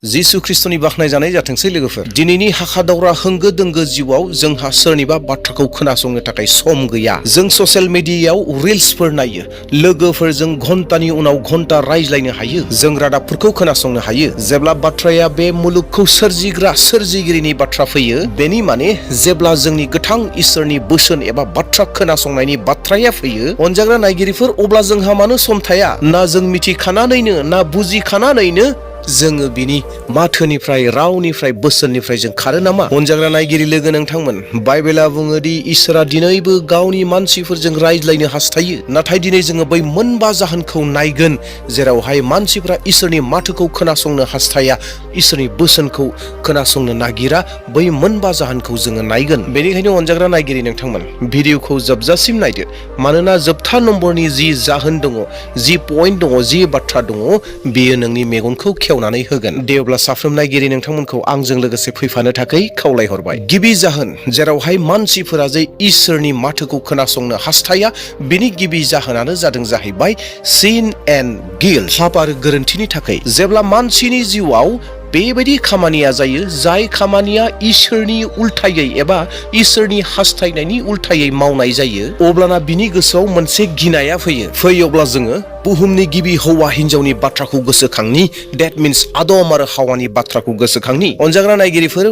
जिसु ख्रिस्टनि बाखनायजानाय जाथोंसै लोगोफोर। दिनैनि हाखा-दावरा होंगो-दोंगो जिउआव जोंहा सोरनिबा बाथ्राखौ खोनासंनो थाखाय सम गैया। जों ससियेल मिडियायाव रिल्सफोर नायो, लोगोफोरजों घन्टानि उनाव घन्टा रायज्लायनो हायो, जों रादाबफोरखौ खोनासंनो हायो। जेब्ला बाथ्राया बे मुलुगखौ सोरजिग्रा सोरजिगिरिनि बाथ्रा फैयो, बेनि माने जेब्ला जोंनि गोथां इसोरनि बोसोन एबा बाथ्रा खोनासंनायनि बाथ्राया फैयो, अनजाग्रा नायगिरिफोर, अब्ला जोंहा मानो सम थाया? ना जों मिथिखानानैनो ना बुजिखानानैनो जोङो बिनि माथोनिफ्राय, रावनिफ्राय, बोसोननिफ्राय जों खारो नामा? अनजाग्रा नायगिरि लोगो नोंथांमोन, बाइबेला बुङो दि इसोरा दिनैबो गावनि मानसिफोरजों रायज्लायनो हास्थायो। नाथाय दिनै जोङो बै मोनबा जाहोनखौ नायगोन जेरावहाय मानसिफ्रा इसोरनि माथोखौ खोनासंनो हास्थाया, इसोरनि बोसोनखौ खोनासंनो नागिरा। बै मोनबा जाहोनखौ जोङो नायगोन। बेनिखायनो अनजाग्रा नायगिरि नोंथांमोन, भिडिअखौ जोबजासिम नायदो। मानोना जोबथा नम्बरनि जि जाहोन दङ, जि पइन्ट दङ, जि बाथ्रा दङ, बेयो नोंनि मेगनखौ खेवनानै होगोन। दे अब्ला साफ्रोम नायगिरि नोंथांमोनखौ आंजों लोगोसे फैफानो थाखाय खावलायहरबाय। गिबि जाहोन, जेरावहाय मानसिफोरा जे इसोरनि माथोखौ खोनासंनो हास्थाया, बिनि गिबि जाहोनानो जाहैबाय सिन एन्ड गिल्ट, पाप आरो गोरोन्थिनि थाखाय। जेब्ला मानसिनि जिउआव बेबायदि खामानिया जायो, जाय खामानिया इसोरनि उल्थायै एबा इसोरनि हास्थायनायनि उल्थायै मावनाय जायो, अब्लाना बिनि गोसोआव मोनसे गिनाया फैयो। अब्ला जोङो बुहुमनि गिबि हौवा हिनजावनि बाथ्राखौ गोसोखांनि। डेट मिन्स आदम आरो हावानि बाथ्राखौ गोसोखांनि। अनजाग्रा नायगिरिफोर,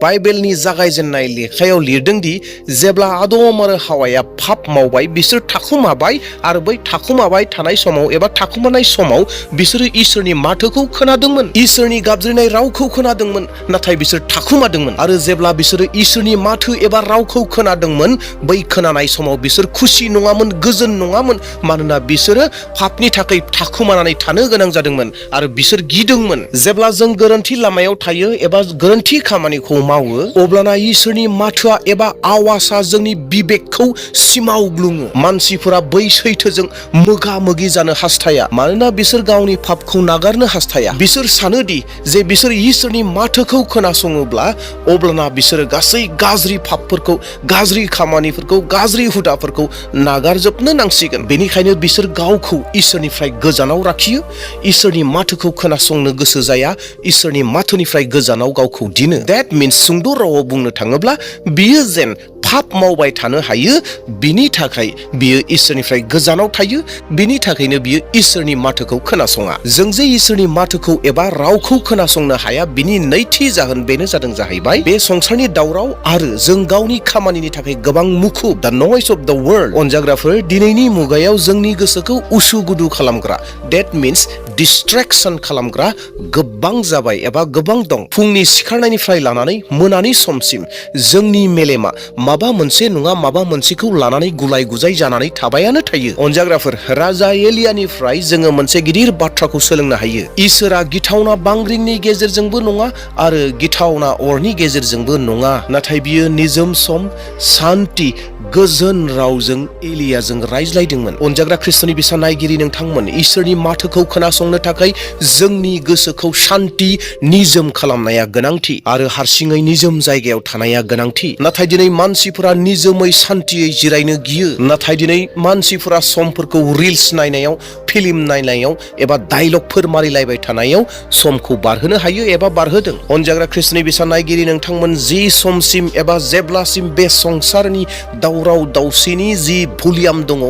बाइबेलनि जागायजेननाय लेखायाव लिरदों दि जेब्ला आदम आरो हावाया पाप मावबाय, बिसोर थाखुमाबाय आरो बै थाखुमाबाय थानाय समाव एबा थाखुमानाय समाव बिसोरो इसोरनि माथोखौ खोनादोंमोन, इसोरनि गाबज्रिनाय रावखौ खोनादोंमोन, नाथाय बिसोर थाखुमादोंमोन। आरो जेब्ला बिसोरो इसोरनि माथो एबा रावखौ खोनादोंमोन, बै खोनानाय समाव बिसोर खुसि नङामोन, गोजोन नङामोन, मानोना बिसोरो पापनि थाखाय थाखुमानानै थानो गोनां जादोंमोन आरो बिसोर गिदोंमोन। जेब्ला जों गोरोन्थि लामायाव थायो एबा गोरोन्थि खामानिखौ मावो, अब्लाना इसोरनि माथोआ एबा आवाजआ जोंनि बिबेकखौ सिमावग्लुङो। मानसिफोरा बै सैथोजों मोगा-मोगि जानो हास्थाया, मानोना बिसोर गावनि पापखौ नागारनो हास्थाया। बिसोर सानोदि जे बिसोर इसोरनि माथोखौ खोनासङोब्ला अब्लाना बिसोरो गासै गाज्रि पापफोरखौ, गाज्रि खामानिफोरखौ, गाज्रि हुदाफोरखौ नागारजोबनो नांसिगोन। बेनिखायनो बिसोर गावखौ इसोरनिफ्राय गोजानाव लाखियो, इसोरनि माथोखौ खोनासंनो गोसो जाया, इसोरनि माथोनिफ्राय गोजानाव गावखौ दिनो। डेट मिन्स सुंद' रावाव बुंनो थाङोब्ला बियो जेन पाप मावबाय थानो हायो, बिनि थाखाय बियो इसोरनिफ्राय गोजानाव थायो, बिनि थाखायनो बियो इसोरनि माथोखौ खोनासङा। जों जे इसोरनि माथोखौ एबा रावखौ खोनासंनो हाया, बिनि नैथि जाहोन बेनो जाहैबाय बे संसारनि दावराव आरो जों गावनि खामानिनि थाखाय गोबां मुखुब। द नयस अफ द वर्ल्ड। अनजाग्राफोर, दिनैनि मुगायाव जोंनि गोसोखौ उसु-गुदु खालामग्रा, डेट मिन्स डिस्ट्रेक्सन खालामग्रा गोबां जाबाय एबा गोबां दं। फुंनि सिखारनायनिफ्राय लानानै मोनानि समसिम जोंनि मेलेमा माबा मोनसे नङा माबा मोनसेखौ लानानै गुलाय-गुजाय जानानै थाबायानो थायो। अनजाग्राफोर, राजा एलियानिफ्राय जोङो मोनसे गिदिर बाथ्राखौ सोलोंनो हायो। इसोरा गिथावना बांग्रिंनि गेजेरजोंबो नङा आरो गिथावना अरनि गेजेरजोंबो नङा, नाथाय बियो निजोम सम, सान्थि, गोजोन रावजों एलियाजों रायज्लायदोंमोन। अनजाग्रा ख्रिस्टनि बिसा नायगिरि नोंथांमोन, इसोरनि माथोखौ खोनासंनो थाखाय जोंनि गोसोखौ शान्ति, निजोम खालामनाया गोनांथि आरो हारसिङै निजोम जायगायाव थानाया गोनांथि। नाथाय दिनै मानसिफोरा निजोमै सान्थियै जिरायनो गियो। नाथाय दिनै मानसिफोरा समफोरखौ रिल्स नायनायाव, फिल्म नायनायाव एबा डायलगफोर मारिलायबाय थानायाव समखौ बारहोनो हायो एबा बारहोदों। अनजाग्रा ख्रिस्टनि बिसा नायगिरि नोंथांमोन, जि समसिम एबा जेब्लासिम बे संसारनि दावराव दावसिनि जि भलिउम दङ,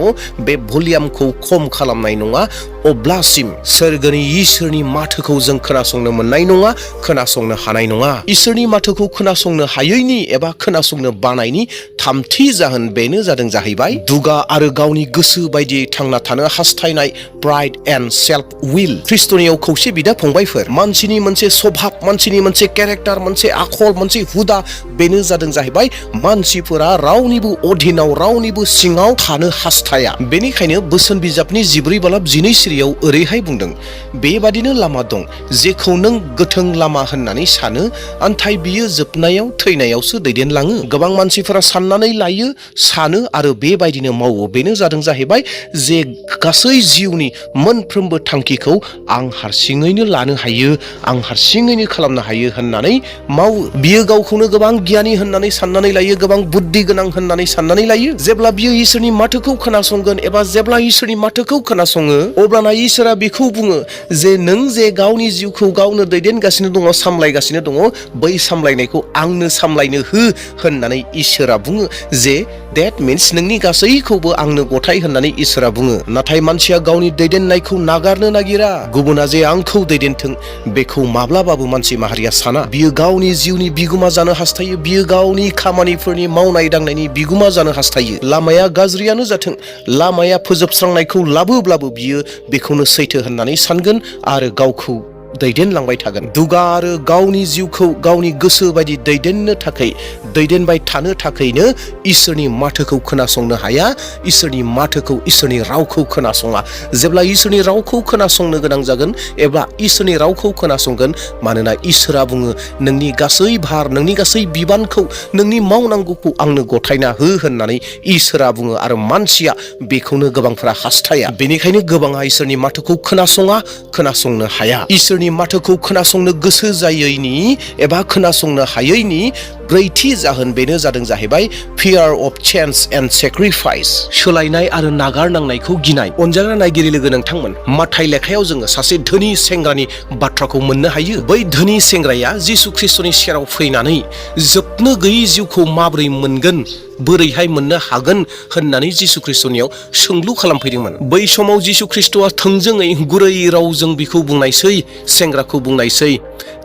बे भलिउमखौ खम खालामनाय नङा, अब्लासिम सोरगोनि इसोरनि माथोखौ जों खोनासंनो मोननाय नङा, खोनासंनो हानाय नङा। इसोरनि माथोखौ खोनासंनो हायैनि एबा खोनासंनो बानायनि थामथि जाहोन बेनो जाहैबाय दुगा आरो गावनि गोसो बायदियै थांना थानो हास्थायनाय, प्राइड एन्ड सेल्फ विल। ख्रिस्टनियाव खौसे बिदा फंबायफोर, मानसिनि मोनसे स्वभाब, मानसिनि मोनसे केरेक्टार, मोनसे आखल, मोनसे हुदा, बेनो जाहैबाय मानसिफोरा रावनिबो अधीनाव, रावनिबो सिङाव थानो हास्थाया। बेनिखायनो बोसोन बिजाबनि 14:12 सिरियाव ओरैहाय बुंदों, बेबादिनो लामा दं जेखौ नों गोथों लामा होननानै सानो, नाथाय बियो जोबनायाव थैनायावसो दैदेनलाङो। गोबां मानसिफोरा साननानै साननानै लायो, सानो आरो बेबायदिनो मावो। बेनो जादों जाहैबाय जे गासै जिउनि मोनफ्रोमबो थांखिखौ आं हारसिङैनो लानो हायो, आं हारसिङैनो खालामनो हायो होननानै मावो। बियो गावखौनो गोबां गियानि होननानै साननानै लायो, गोबां बुद्धि गोनां होननानै साननानै लायो। जेब्ला बियो इसोरनि माथोखौ खोनासंगोन एबा जेब्ला इसोरनि माथोखौ खोनासङो, अब्लाना इसोरा बेखौ बुङो जे नों जे गावनि जिउखौ गावनो दैदेनगासिनो दङ, सामलायगासिनो दङ, बै सामलायनायखौ आंनो सामलायनो हो होननानै इसोरा बुङो। जे देट मिन्स नोंनि गासैखौबो आंनो गथाय होननानै इसोरा बुङो। नाथाय मानसिया गावनि दैदेननायखौ नागारनो नागिरा। गुबुना जे आंखौ दैदेनथों बेखौ माब्लाबाबो मानसि माहारिया साना। बियो गावनि जिउनि बिगोमा जानो हास्थायो, बियो गावनि खामानिफोरनि मावनाय दांनायनि बिगोमा जानो हास्थायो। लामाया गाज्रियानो जाथों, लामाया फोजोबस्रांनायखौ लाबोब्लाबो बियो बेखौनो सैथो होननानै सानगोन आरो गावखौ दैदेनलांबाय थागोन। दुगा आरो गावनि जिउखौ गावनि गोसो बायदि दैदेनबाय थानो थाखायनो इसोरनि माथोखौ खोनासंनो हाया, इसोरनि माथोखौ, इसोरनि रावखौ खोनासङा। जेब्ला इसोरनि रावखौ खोनासंनो गोनां जागोन एबा इसोरनि रावखौ खोनासंगोन, मानोना इसोरा बुङो नोंनि गासै भार, नोंनि गासै बिबानखौ, नोंनि मावनांगौखौ आंनो गथायना हो होननानै इसोरा बुङो आरो मानसिया बेखौनो गोबांफोरा हास्थाया। बेनिखायनो गोबाङा इसोरनि माथोखौ खोनासंनो हाया। इसोरनि माथोखौ खोनासंनो गोसो जायैनि एबा खोनासंनो हायैनि ब्रैथि जाहोन बेनो जादों जाहैबाय fear of change and sacrifice, सोलायनाय आरो नागारनांनायखौ गिनाय। अनजाग्रा नायगिरि लोगो नोंथांमोन, माथाइ लेखायाव जोङो सासे धोनि सेंग्रानि बाथ्राखौ मोननो हायो। बै धोनि सेंग्राया जिसु ख्रिस्टनि सेराव फैनानै जोबनो गैयै जिउखौ माबोरै मोनगोन, बोरैहाय मोननो हागोन होननानै जिसु ख्रिस्टनियाव सोंलु खालामफैदोंमोन। बै समाव जिसु ख्रिस्टआ थोंजोङै गुरै रावजों बिखौ बुंनायसै, सेंग्राखौ बुंनायसै,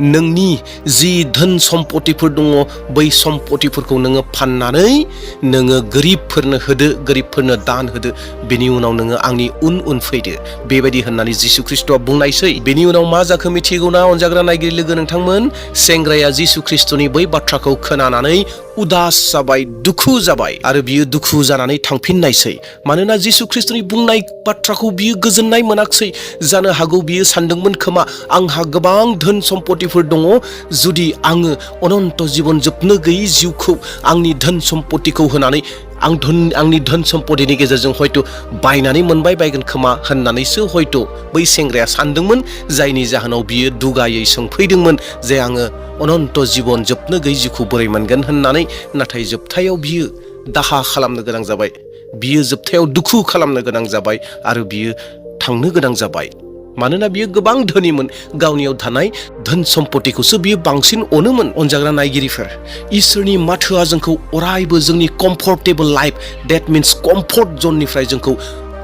नोंनि जि धोन सम्पतिफोर दङ बै सम्पतिफोरखौ नोङो फाननानै नोङो गोरिबफोरनो होदो, गोरिबफोरनो दान होदो, बेनि उनाव नोङो आंनि उन फैदो, बेबायदि होननानै जिसु ख्रिस्टआ बुंनायसै। बेनि उनाव मा जाखो मिथिगौना अनजाग्रा नायगिरि लोगो नोंथांमोन? सेंग्राया जिसु ख्रिस्टनि बै बाथ्राखौ खोनानानै उदास जाबाय, दुखु जाबाय आरो बियो दुखु जानानै थांफिननायसै। मानोना जिसु ख्रिस्टनि बुंनाय बाथ्राखौ बियो गोजोननाय मोनाखसै। जानो हागौ बियो सानदोंमोन खोमा, आंहा गोबां धोन सम्पतिफोर दङ, जुदि आङो अनन्त जिबन जोबनो गैयै जिउखौ आंनि धोन सम्पतिखौ होनानै आंनि धोन सम्पतिनि गेजेरजों हयथ' बायनानै बायगोन खोमा होननानैसो हयथ' बै सेंग्राया सानदोंमोन, जायनि जाहोनाव बियो दुगायै सोंफैदोंमोन जे आङो अनन्त जिबन जोबनो गैयै जिउखौ बोरै मोनगोन होननानै। नाथाय जोबथायाव बियो दाहा खालामनो गोनां जाबाय, बियो जोबथायाव दुखु खालामनो गोनां जाबाय आरो बियो थांनो गोनां जाबाय। मानोना बियो गोबां धोनिमोन, गावनियाव थानाय धोन सम्पतिखौसो बियो बांसिन अनोमोन। अनजाग्रा नायगिरिफोर, इसोरनि माथोआ जोंखौ अरायबो जोंनि comfortable life, that means comfort जननिफ्राय जोंखौ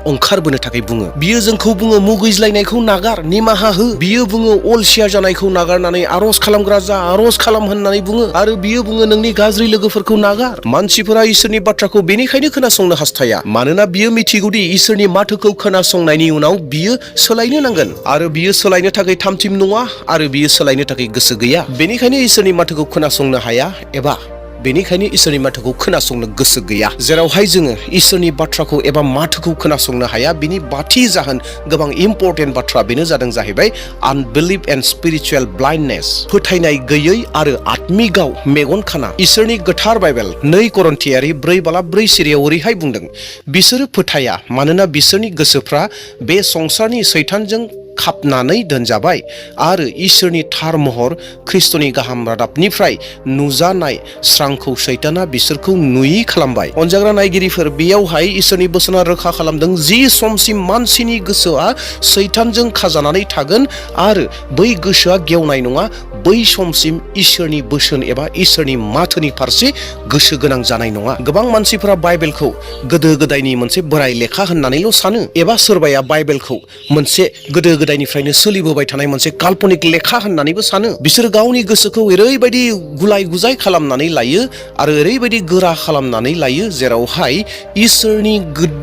ओंखारबोनो थाखाय बुङो। बियो जोंखौ बुङो मुगैज्लायनायखौ नागार, निमाहा हो। बियो बुङो अलसिया जानायखौ नागारनानै आरज खालामग्रा जा, आरज खालाम होननानै बुङो। आरो बियो बुङो नोंनि गाज्रि लोगोफोरखौ नागार। मानसिफोरा इसोरनि बाथ्राखौ बेनिखायनो खोनासंनो हास्थाया, मानोना बियो मिथिगौदि इसोरनि माथोखौ खोनासंनायनि उनाव बियो सोलायनो नांगोन आरो बियो सोलायनो थाखाय थामथिम नङा आरो बियो सोलायनो थाखाय गोसो गैया। बेनिखायनो इसोरनि माथोखौ खोनासंनो हाया एबा बेनिखायनो इसोरनि माथोखौ खोनासंनो गोसो गैया। जेरावहाय जोङो इसोरनि बाथ्राखौ एबा माथोखौ खोनासंनो हाया, बिनि बाथि जाहोन, गोबां इम्परटेन्ट बाथ्रा, बेनो जादों जाहैबाय आनबिलिफ एन्ड स्पिरिचुएल ब्लाइन्डनेस, फोथायनाय गैयै आरो आत्मिगाव मेगन खाना। इसोरनि गोथार बाइबेल 2 करन्थियारि 4:4 सिरियाव ओरैहाय बुंदों, बिसोरो फोथाया मानोना बिसोरनि गोसोफ्रा बे संसारनि सैतानजों खाबनानै दोनजाबाय आरो इसोरनि थार महर ख्रिस्टनि गाहाम रादाबनिफ्राय नुजानाय स्रांखौ सैताना बिसोरखौ नुयि खालामबाय। अनजाग्रा नायगिरिफोर, बेयावहाय इसोरनि बोसोना रोखा खालामदों, जि समसिम मानसिनि गोसोआ सैतानजों खाजानानै थागोन आरो बै गोसोआ गेवनाय नङा, बै समसिम इसोरनि बोसोन एबा इसोरनि माथोनि फारसे गोसो गोनां जानाय नङा। गोबां मानसिफोरा बाइबेलखौ गोदो गोदायनि मोनसे बोराय लेखा होननानैल' सानो, एबा सोरबाया बाइबेलखौ मोनसे गोदो गोदायनिफ्रायनो सोलिबोबाय थानाय मोनसे काल्पनिक लेखा होननानैबो सानो। बिसोर गावनि गोसोखौ ओरैबायदि गुलाय गुजाय खालामनानै लायो आरो ओरैबायदि गोरा खालामनानै लायो, जेरावहाय इसोरनि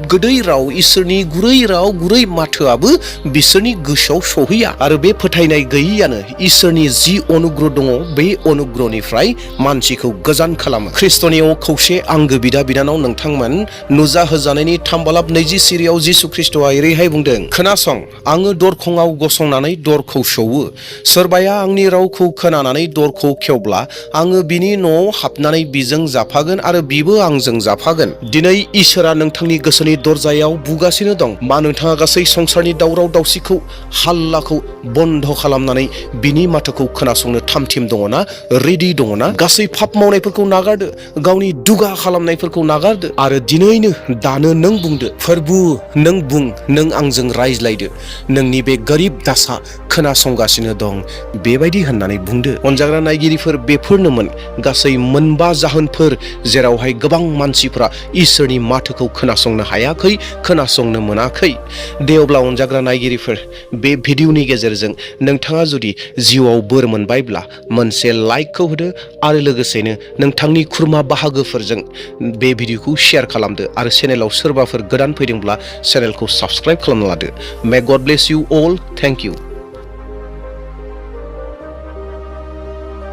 गोदै राव, इसोरनि गुरै राव, गुरै माथोआबो बिसोरनि गोसोआव सहैया। आरो बे फोथायनाय गैयैयानो इसोरनि जि अनुग्रह दङ बे अनुग्रहनिफ्राय मानसिखौ गोजान खालामो। ख्रिस्टनियाव खौसे आंगो बिदा बिनानाव नोंथांमोन, नुजा होजानायनि 3:20 सिरियाव जिसु ख्रिस्टआ एरैहाय बुंदों, खोनासं, आङो दरखंआव गसंनानै दरखौ सौवो। सोरबाया आंनि रावखौ खोनानानै दरखौ खेवब्ला आङो बिनि न'आव हाबनानै बिजों जाफागोन आरो बिबो आंजों जाफागोन। दिनै इसोरा नोंथांनि गोसोनि दरजायाव बुगासिनो दं। मा नोंथाङा गासै संसारनि दावराव दावसिखौ, हाल्लाखौ बन्द खालामनानै बिनि माथोखौ खोनासंनो थामथिम दङना, रेडि दङना? गासै पाप मावनायफोरखौ नागारदो, गावनि दुगा खालामनायफोरखौ नागारदो आरो दिनैनो दानो नों बुंदो, फोरबु नों बुं, नों आंजों रायज्लायदो, नोंनि बे गोरिब दासा खोनासंगासिनो दं बेबायदि होननानै बुंदो। अनजाग्रा नायगिरिफोर, बेफोरनोमोन गासै 4 जाहोनफोर जेरावहाय गोबां मानसिफ्रा इसोरनि माथोखौ खोनासंनो हायाखै, खोनासंनो मोनाखै। दे अब्ला अनजाग्रा नायगिरिफोर, बे भिडिअनि गेजेरजों नोंथाङा जुदि जिउआव बोर मोनबायब्ला मोनसे लाइकखौ होदो आरो लोगोसेनो नोंथांनि खुरमा बाहागोफोरजों बे भिडिअखौ शेयार खालामदो आरो चेनेलाव सोरबाफोर गोदान फैदोंब्ला चेनेलखौ साबस्क्राइब खालामना लादो। May God bless you all. Thank U.